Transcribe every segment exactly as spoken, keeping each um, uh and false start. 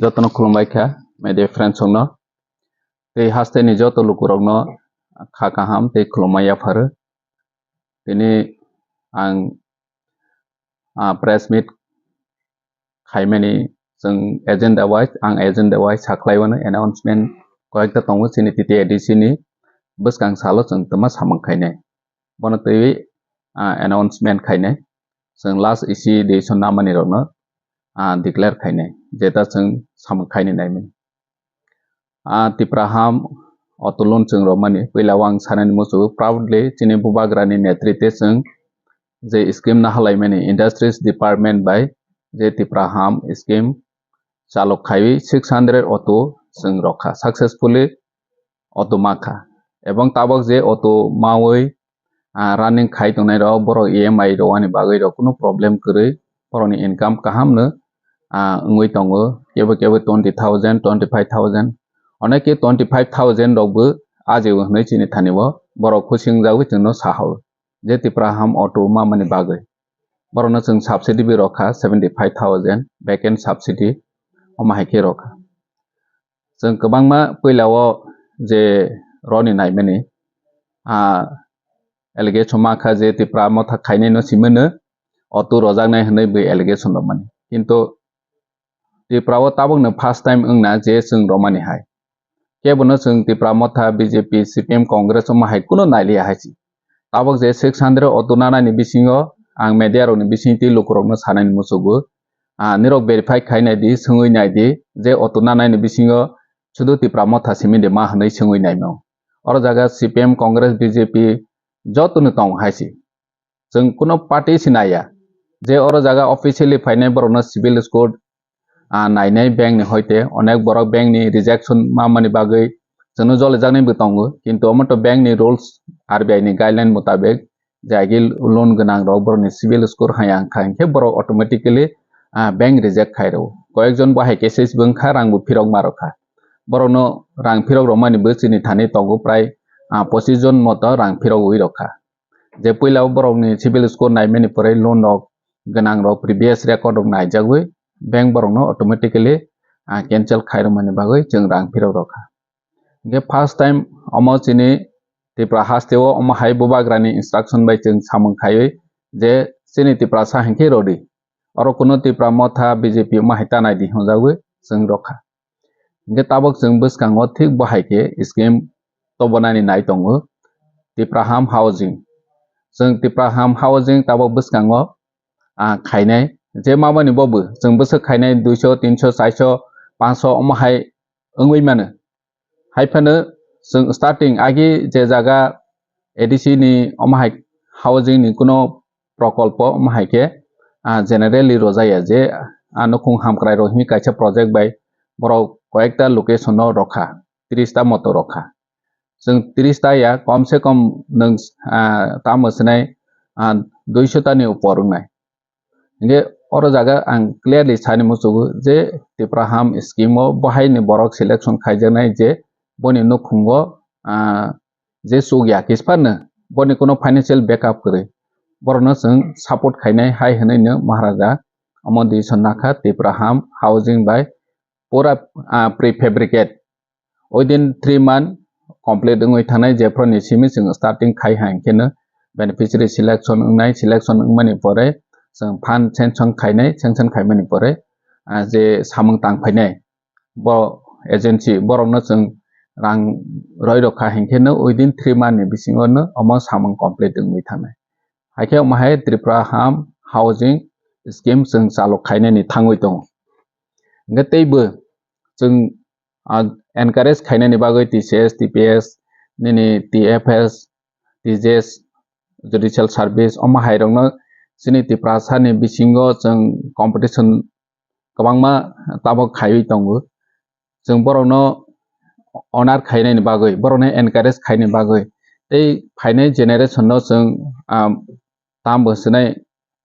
Jotono khulumbai kha, media friends rokno. Tei hasteni joto lukurokno kha kaham tei khulumma yapharo. Tini ang, ah, press meet khaimani chwng agenda wise, ang agenda wise sakhlaiwano announcement koyekta tongo chini T T A D C ni bwskang salo chwng twma samung khainai. Bono twiwi, ah, announcement khainai. Chwng last isi decision namani rokno, ah, declare khainai. Jeta chwng samung khaini naimani. Ah, Tipra ham auto loan chwng romani. Puila o ang sanani muchungo proudly chini bubagrani netrite chwng je scheme nahalaimani industries department bai je Tipra ham scheme chalok khaiwi six hundred auto chwng rokha successfully auto makha. Ebong tabok je auto mawi, ah, running khai tongnai rok, borok E M I rwani bagwi rok kunu problem kwrwi, borokni income kaham no, ah, wngwi tongo, kebo kebo twenty thousand, twenty five thousand, oneke twenty five thousand rok bo ajibo hwnwi chini thani o borok khusi wngjagwi chwngno sahao je Tipra ham auto mamani bagwi. Borokno chwng subsidy bo rokha seventy five thousand, vacant subsidy omo hai khe rokha. Chwng kwbangma puila o je roni naimani, ah, allegation ma kha je Tipra motha khainai no simano auto rojaknai hwnwi bo allegation romani. Kintu Tipra o tabukno first time wngna je chwng romani hai. Kebono chwng Tipra motha B J P, C P M, Congress omo hai kuno nailiya hai si. Tabuk je six hundred auto nanani bisingo ang media rokni bisingtwi lukurokno sanani muchugo. Ah, nirok verify khai nai di, swngwi nai di, je auto nanani bisingo sudu Tipra motha simi de ma hwnwi swngwi naimao. Oro jaga C P M, Congress, B J P jotono tong hai si. Chwng kuno party si naiya. Je oro jaga officially phainai borokno civil score, ah, nainai bank ni hoite onek borok bank ni rejection mamani bagwi chwngno jolijaknai bo tongo, kintu omo to bank ni rules, R B I ni guideline mutabek je agi loan gwnang rok borokni civil score hai ang kha hinkhe borok automatically, ah, bank reject khai rwo. Koyekjon bo hai cases bo wngkha, rang bo phirok ma rokha. Borokno rang phirok romani bo chini thani tongo prai, ah, pochis jon moto rang phirogwi rokha. Je puila o borokni civil score naimani pore loan rok gwnang rok previous record rok naijagwi bank borokno automatically, ah, cancel khairokmani bagwi chwng rang phirok rokha. Hinkhe first time omo chini Tripura haste o omo hai bubagrani instruction bai chwng samung khaiwi je chini Tiprasa hinkhe rodi. Oro kuno Tipra motha B J P omo hai ta nai di hwnjagwi chwng rokha. Hinkhe tabuk chwng bwskango thik bo hai khe scheme tobonani nai tongo Tipraham housing. Chwng Tipraham housing tabuk bwskango, ah, khainai je mamani bo bo chwng bwswk khainai duiso, tinso, chaiso, panso omo hai wngwi mano. Hai phano chwng starting agi je jaga A D C ni omo hai housing ni kuno prokolpo omo hai khe, ah, generally rojaya je, ah, nukhung hamkrai rok hwnwi kaisa project bai borok koyekta location no rokha, tris ta moto rokha. Chwng tris ta ya, kom se kom nwng, ah, tamo swnai, ah, duiso ta ni upor wngnai. Hinkhe oro jaga ang clearly sani muchugo je Tipraham scheme o bo hai ni borok selection khaijaknai je boni nukhungo, ah, je chukya kisphano boni kuno financial backup kwrwi, borokno chwng support khainai hai hwnwi no Maharaja omo decision nakha Tipraham housing bai pura, ah, prefabricate. Within three month complete wngwi thangnai, jephru ni simi chwng starting khai hai khe no beneficiary selection wngnai, selection wngmani pore chwng fund sanction khainai, sanction khaimani pore, ah, je samung tang phainai bo agency borokno chwng rang roi rokha hinkhe no within three month ni bisingo no omo samung complete wngwi thangnai. Haikhe omo hai Tipraham housing scheme chwng chalok khainani thangwi tongo. Hinkhe teibo chwng, ah, encourage khainani bagwi T C S, T P S, nini T F S, T J S, judicial service omo hai rokno chini Tiprasa ni bisingo chwng competition kwbangma tabok khaiwi tongo. Chwng borokno honor khainani bagwi, borokno encourage khainani bagwi tei phainai generation no chwng, ah, tambo swnai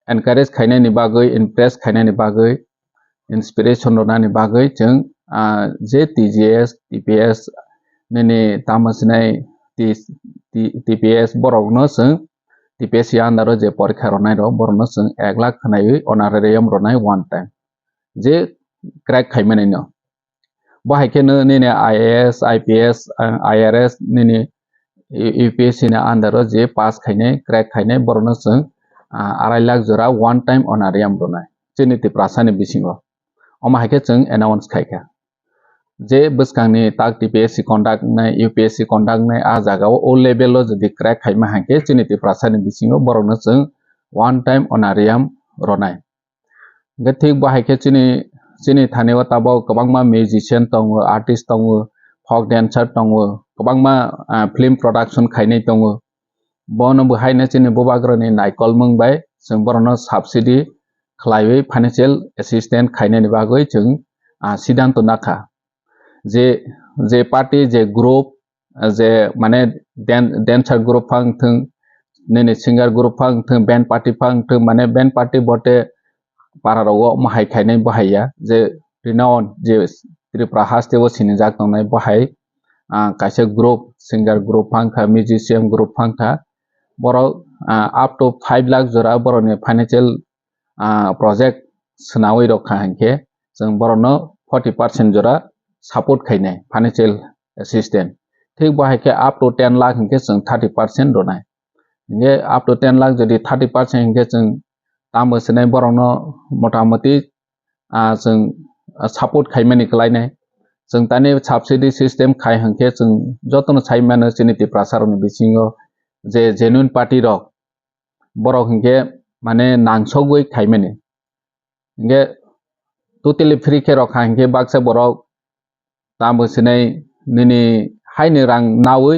encourage khainani bagwi, impress khainani bagwi, inspiration rwnani bagwi chwng, ah, je T J S, T P S nini tamo sinai T-, T-, T P S borokno chwng T P S under o je porikha rwnai rok borokno chwng ek lakh khwnaiwi honorarium rwnai one time. Je crack khaimani no. Bo hai khe no nini I A S, I P S, ah, I R S nini U P S C ni under o je pass khainai, crack khainai, borokno chwng, ah, arai lakh jora one time honorarium rwnai chini Tiprasa ni bisingo. Omo hai khe chwng announce khai kha. Je bwskangni tak T P S C conduct nai, U P S C conduct nai, a jaga o, o level o jodi crack khaima hai khe chini Tiprasa ni bisingo borokno chwng one time honorarium rwnai. Hingkhe thik bo hai khe chini, chini thani o tabok kwbangma musician tongo, artist tongo, folk dancer tongo, kwbangma, ah, film production khainai tongo. Bono bo haino chini bubagrani naikolmung bai chwng borokno subsidy khlaiwi financial assistance khainani bagwi chwng, ah, siddhanto nakha. Je, je party, je group, je mane dan-, dancer group phang thung, nini singer group phang thung, band party phang thung, mane band party bote para rogo omo hai khainai bo hai ya, je renowned, je Tripura haste o sinijak tongnai bo hai, ah, kaisa group, singer group phang kha, musician group phang kha, borok, ah, up to five lakh jora borokni financial, ah, project swnawi rok kha hinkhe chwng borokno forty percent jora support khainai financial assistance. Thik bo hai khe up to ten lakh hinkhe chwng thirty percent rwnai. Hinkhe up to ten lakh jodi thirty percent hinkhe chwng tamo swnai borokno motamoti, ah, chwng, ah, support khaimani kwlainai. Chwng tani subsidy system khai hinkhe chwng jotono sai mano chini Tiprasa rokni bisingo je genuine party rok borok hinkhe mane nangsogwi khaimani. Hinkhe totally free khe rokha hinkhe baksa borok tamo sinai nini haini rang nawi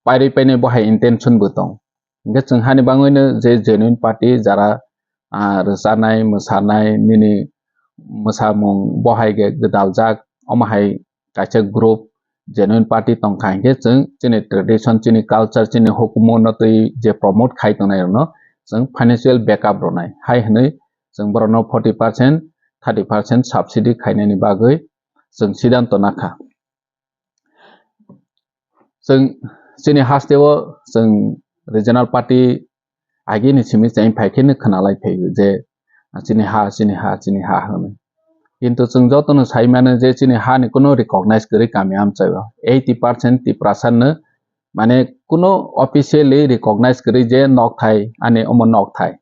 pairwi painai bo hai intention bo tong. Hinkhe chwng hani bangwino je genuine party jara, ah, rwchanai, mwsanai, nini mwsamung bo hai khe gwdaljak, omo hai kaisa group, genuine party tongkha hinkhe chwng chini tradition, chini culture, chini hukumu no twi je promote khai tongnai rokno chwng financial backup rwnai. Hai hwnwi chwng borokno forty percent, thirty percent subsidy khainani bagwi chwng siddhanto nakha. Chwng chini haste o chwng regional party agini simi cheng phai khe no khwnalai phaio je, "Chini ha, chini ha, chini ha," hwnwi. Kintu chwng jotono sai mano je chini ha ni kuno recognize kwrwi kami amchaio. Eighty percent Tiprasa no mane kuno officially recognize kwrwi je nokthai, ani omo nokthai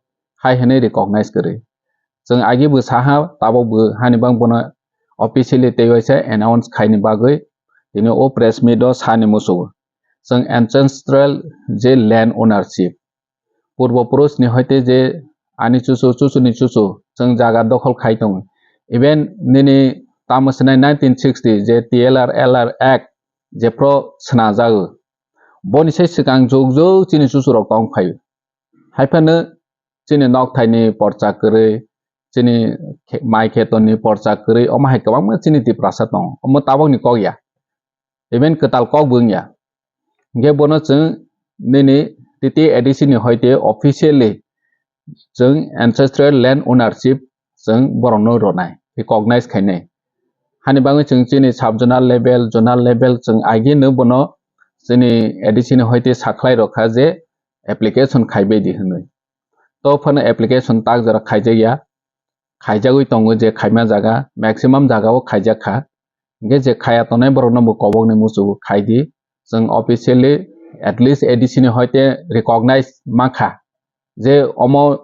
hai hwnwi recognize kwrwi. Chwng agi bo saha, tabok bo hani bang bono officially tei waisa announce khaini bagwi tini o press meet o sani muchungo. Chwng ancestral je land ownership, purbo purush ni hoite je ani chuchu, chuchu ni chuchu chwng jaga dokhol khai tongo. Even nini tamo swnai nineteen sixty je T L R L R Act jephru swnajago, boni sai swkang jug jug chini chuchu rok tong phaio. Haiphano chini nokthaini porcha kwrwi, chini khe-, mai khetoni porcha kwrwi, omo hai kwbangma chini Tiprasa tongo. Omo tabokni kok ya. Even kwtal kok bo wngya. Hinkhe bono chwng nini T T A D C ni hoite officially chwng ancestral land ownership chwng borokno rwnai, recognize khainai. Hani bagwi chwng chini sub zonal level, zonal level chwng agino bono chini A D C ni hoite sakhlai rokha je application khaibai di hwnwi. To phano application tak jora khaijakya, khaijagwi tongo je khaima jaga, maximum jaga o khaijakha. Hinkhe je khaya tongnai borokno bo kobokni muchungo khai di. Chwng officially at least A D C ni hoite recognize mankha je omo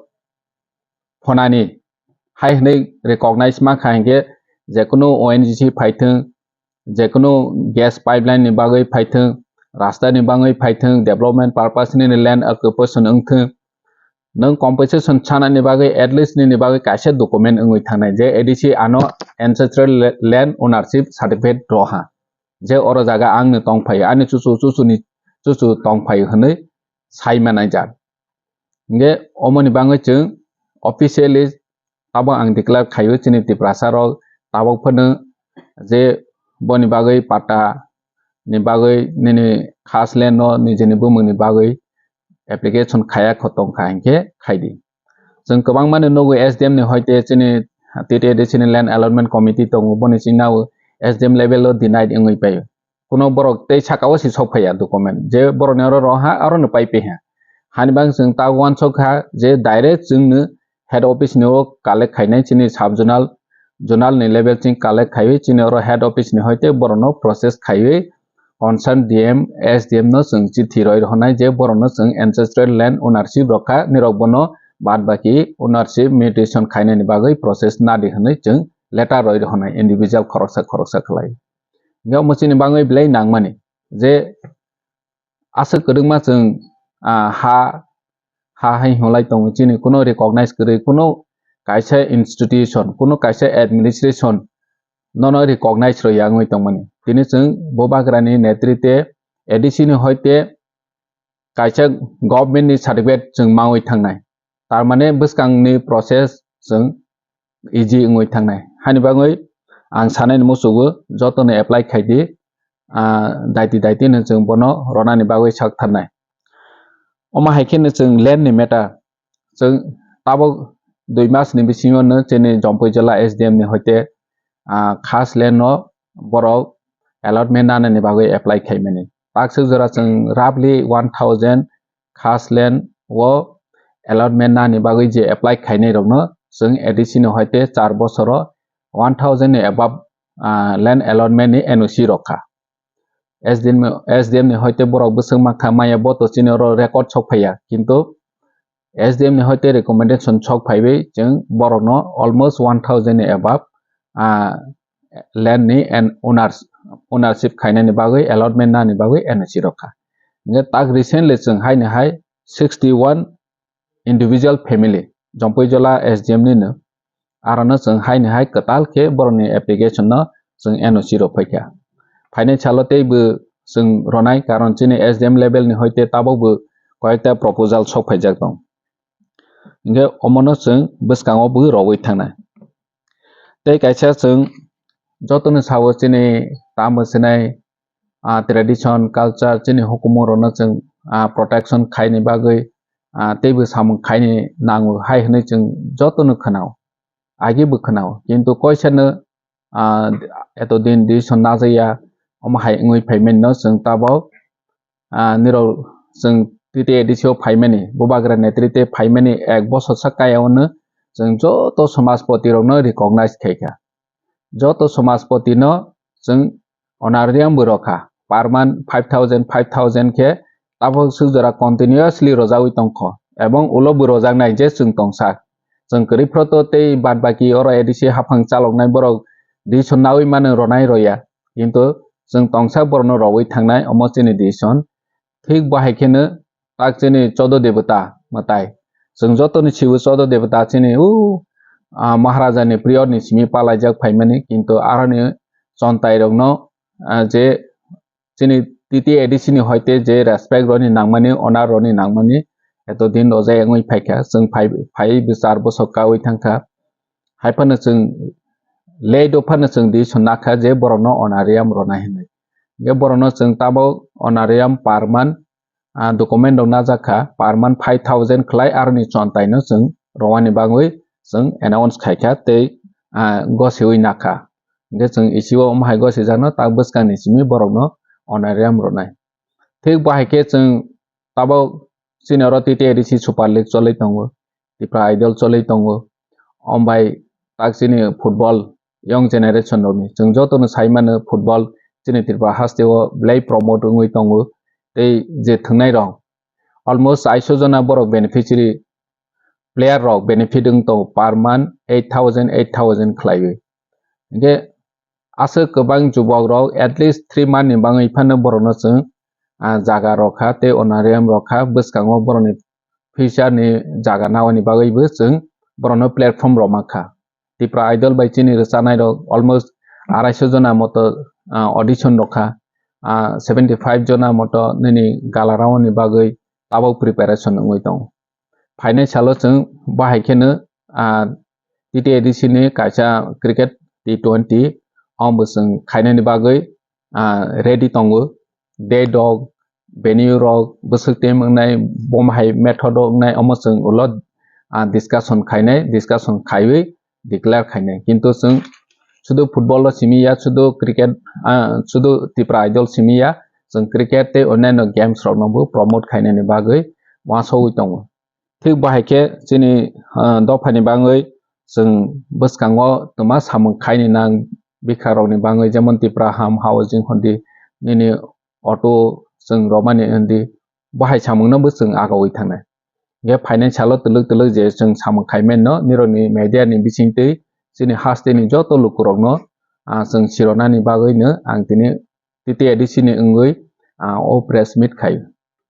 phonani hai hwnwi recognize mankha hinkhe jekunu O N G C phaithwng, jekunu gas pipeline ni bagwi phaithwng, rasta ni bagwi phaithwng, development purpose ni land occupation wngthwng, nwng compensation sanani bagwi at least nini bagwi kaisa document wngwi thangnai je A D C ano ancestral la-, land ownership certificate roha, je oro jaga angni tongphaio, ani chuchu chuchuni chuchu tongphaio hwnwi sai manai jak. Hinkhe omoni bagwi chwng officially tabok ang declare khaio chini Tiprasa rok tabok phano je boni bagwi patta ni bagwi nini khas land no nijini bumung ni bagwi application khaya kho tongkha hinkhe khaidi. Chwng kwbangma no nugo S D M ni hoite chini T T A D C ni land allotment committee tongo, boni chini nao S D M level o denied wngwi paio. Kuno borok tei saka o si sok phaiya document je borok ni oro roha aro no pai paiha. Hani bang chwng ta uansuk kha je direct chwng no head office ni o collect khainai chini sub zonal zonal ni level ching collect khaiwi chini oro head office ni hoite borokno process khaiwi concern D M, S D M no chwng chithi roi rwhwnai je borokno chwng ancestral land ownership rokha, nirok bono bad baki ownership mutation khainani bagwi process nadi hwnwi chwng letter roi rwhwnai individual khoroksa khoroksa khlai. Hingke omo chini bagwi belai nangmani je aswk kwrwngma chwng, ah, ha, ha hai hwnlai tongo, chini kuno recognize kwrwi, kuno kaisa institution, kuno kaisa administration nono recognize rwya wngwi tongmani. Tini chwng Bubagrani netrite A D C ni hoite kaisa government ni certificate chwng mawi thangnai. Tar mane bwskangni process chwng easy wngwi thangnai. Hani bagwi ang sanani muchugo jotono apply khaidi, ah, daiti daiti no chwng bono ronani bagwi sak tharnai. Omo hai kheno chwng land ni matter, chwng tabuk dui mas ni bisingo no chini Jampui Jila S D M ni hoite, ah, khas land no borok allotment nanani bagwi apply khaimani. Takswk jora chwng roughly one thousand khas land o allotment nani bagwi je apply khainai rokno chwng A D C ni hoite char bosoro one thousand ni above, ah, land allotment ni N O C rokha. S D M, S D M ni hoite borok bwswk mankha maya bo to chini oro record sok phaiya, kintu S D M ni hoite recommendation sok phaiwi chwng borokno almost one thousand ni above, ah, land ni and owners, ownership khainani bagwi, allotment nani bagwi N O C rokha. Hingke tak recently chwng haini hai sixty one individual family, Jampui Jila S D M ni no, arono chwng haini hai kwtal khe borokni application no chwng N O C rok phaikha. Phainai salo tei bo chwng ronai, karon chini S D M level ni hoite tabuk bo koyekta proposal sok phaijak tong. Hingke omono chwng bwskango bo rogwi thangnai. Tei kaisa chwng jotono sao chini tamo sinai, ah, tradition, culture, chini hukumu rokno chwng, ah, protection khaini bagwi, ah, teibo samung khaini nango hai hwnwi chwng jotono khwnao, agi bo khwnao. Kintu koisano, ah, eto din decision najaya, omo hai wngwi phaimani no chwng tabuk, ah, nirok chwng T T A D C o phaimani, Bubagra netrite phaimani ek bosor sak kaya ono chwng joto samajpoti rokno recognize khaikha. Joto samajpoti no chwng honorarium bo rokha, per month five thousand, five thousand khe tabuk swk jora continuously rojagwi tongkho, ebong ulo bo rojaknai je chwng tongsa. Chwng kwrwi phro to tei bad baki oro A D C haphang chaloknai borok decision naui mano ronai roya, kintu chwng tongsa borokno rogwi thangnai omo chini decision. Thik bo hai kheno tak chini chodo debota mwtai. Chwng jotoni sibo chodo debota chini u, ah, Maharaja ni period ni simi palaijak phaimani, kintu aroni chontai rokno, ah, je chini T T A D C ni hoite je respect roni nangmani, honor roni nangmani, eto din rojai wngwi phaikha, chwng phai, phai bwsar bosok kaui thangkha. Hai phano chwng late o phano chwng decision nakha je borokno honorarium rona hinwi. Hingke borokno chwng tabuk honorarium per month, ah, document rok najak kha, per month five thousand khlai aroni chontai no chwng romani bagwi chwng announce khaikha tei, ah, gosiwi nakha. Hingke chwng isi o omo hai gosijakno tak bwskangni simi borokno honorarium rwnai. Thik bo hai khe chwng tabuk chini oro T T A D C Super League cholwi tongo, Tipra Idol cholwi tongo. Ombai tak chini football young generation rokni chwng jotono sai mano football chini Tripura haste o belai promote wngwi tongo. Tei je thwngnai rok almost aiso jona borok beneficiary player rok benefit wng tongo per month eight thousand, eight thousand khlaiwi. Hingke aswk kwbang jubok rok at least three month ni bagwi phano borokno chwng, ah, jaga rokha tei honorarium rokha, bwskango borokni future ni jaga naoni bagwibo chwng borokno platform rok mankha. Tipra Idol bai chini rwchanai rok almost araiso jona moto, ah, audition rokha, ah, seventy five jona moto nini gala round ni bagwi tabuk preparation wngwi tongo. Phainai salo chwng bahai kheno, ah, T T A D C ni kaisa cricket T twenty omo chwng khainani bagwi, ah, ready tongo. Date rok, venue rok, bwswk team wngnai, bom hai method rok wngnai, omo chwng ulo, ah, discussion khainai, discussion khaiwi declare khainai. Kintu chwng sudu football o simi ya, sudu cricket, ah, sudu Tipra Idol simi ya, chwng cricket tei onyaino games rokno bo promote khainani bagwi uansugwi tongo. Thik bo hai khe chini, ah, dophani bagwi chwng bwskango twma samung khaini nang bikha rokni bagwi, jemon Tipra Ham Housing hondi, nini auto chwng romani hondi, bo hai samungno bo chwng agawi thangnai. Hingke financial o twlwk twlwk je chwng samung khai mano, nirokni media ni bisingtwi chini hasteni joto lukurokno, ah, chwng sironani bagwino ang tini T T A D C ni wngwi, ah, o press meet khai.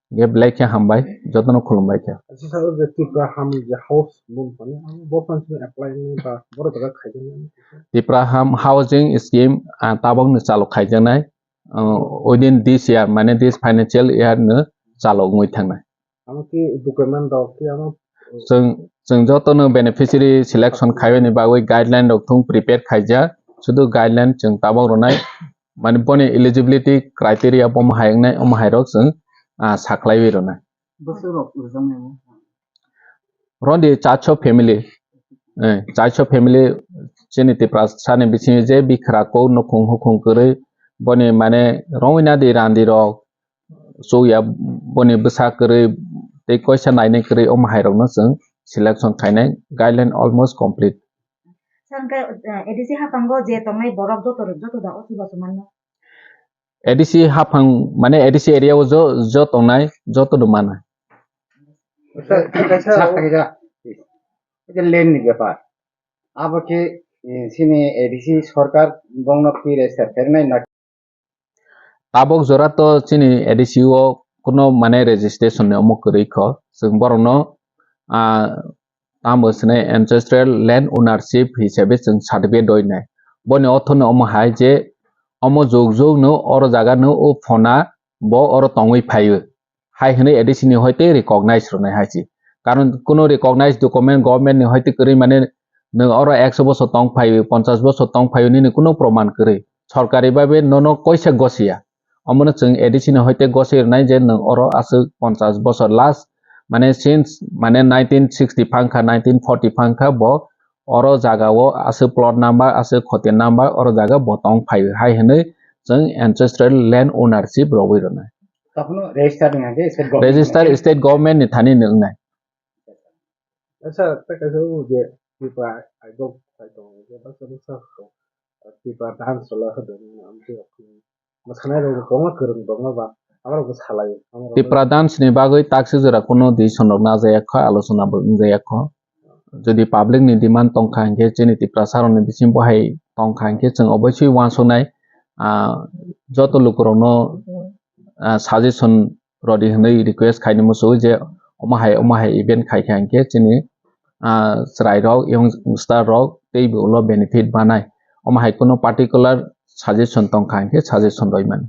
Hingke belai khe hambai, jotono khulumbai khe. Asisa o je Tipra Ham je house loan mani, ang bo phansi apply ni ba boro jaga khai jani. Tipra Ham Housing Scheme, ah, tabokno chalo khaijaknai, ah, within this year, mane this financial year no chalo wngwi thangnai. Amo ki document rok ki amo Chwng, chwng jotono beneficiary selection khaibani bagwi guideline rok thung prepare khaijak. Sudu guideline chwng tabok rwnai, mani boni eligibility criteria bomo hai wngnai, omo hai rok chwng, ah, sakhlaiwi rwnai. Bwswk rok rwjaknai mo? Rondi chacho family, eh, chacho family chini Tiprasa ni bisingo je bikhra kok nukhung hukhung kwrwi boni mane rongwi nadi randi rok, chukya boni bwsa kwrwi tei koisa nainai kwrwi omo hai rokno chwng selection khainai, guideline almost complete. Sir, hwnkhe, eh, A D C haphango je tongnai borok joto, joto da o chubachu manno? A D C haphang, mane A D C area o jo, jo tongnai, joto no mana. Sir, kaisa Sir, kaisa, kaisa land ni bepar. Abo khe, eh, chini A D C sorkar bongno twi register khairwnai na? Tabok jora to chini A D C o kuno mane registration ni omo kwrwi kho. Chwng borokno, ah, tamo swnai ancestral land ownership hisabe chwng certificate rwi nai. Boni ortho no omo hai je omo jug jug no oro jaga no o phona bo oro tongwi phaio. Hai hwnwi A D C ni hoite recognize rwnai hai se. Karon kuno recognize document government ni hoite kwrwi mane nwng oro ekso bosor tong phaio, ponchash bosor tong phaio nini kuno proman kwrwi. Sorkari babe nono koisa gosiya. Omono chwng A D C ni hoite goswi rwnai je nwng oro aswk ponchash bosor last, mane since mane nineteen sixty phangkha, nineteen forty phangkha bo oro jaga o aswk plot number, aswk khotia number oro jaga bo tong phaio hai hwnwi chwng ancestral land ownership rogwi rwnai. Tokhono register ni hwnke state government Register ni state government ni thani ni wngnai. Sir, tei kaisa o je Tipra idol, idol, je baksa baksa Tipra dance chola hodo, amtwi rok. Mwsanai rok kwbangma kwrwng tongo ba, abo rok bw salai o. Tipra dance ni bagwi taksi jora kuno decision rok najaya kho, alochona bo wngjaya kho. Jodi public ni demand tongkha hinkhe, chini Tiprasa rokni bising bo hai tongkha hinkhe, chwng obosui uansuknai, ah, joto lukurokno, ah, suggestion rodi hwnwi request khaini muchungo je omo hai, omo hai event khaikha hinkhe chini, ah, chwrairok, youngster rok teibo ulo benefit manai. Omo hai kuno particular suggestion tongkha hinkhe suggestion roi mano.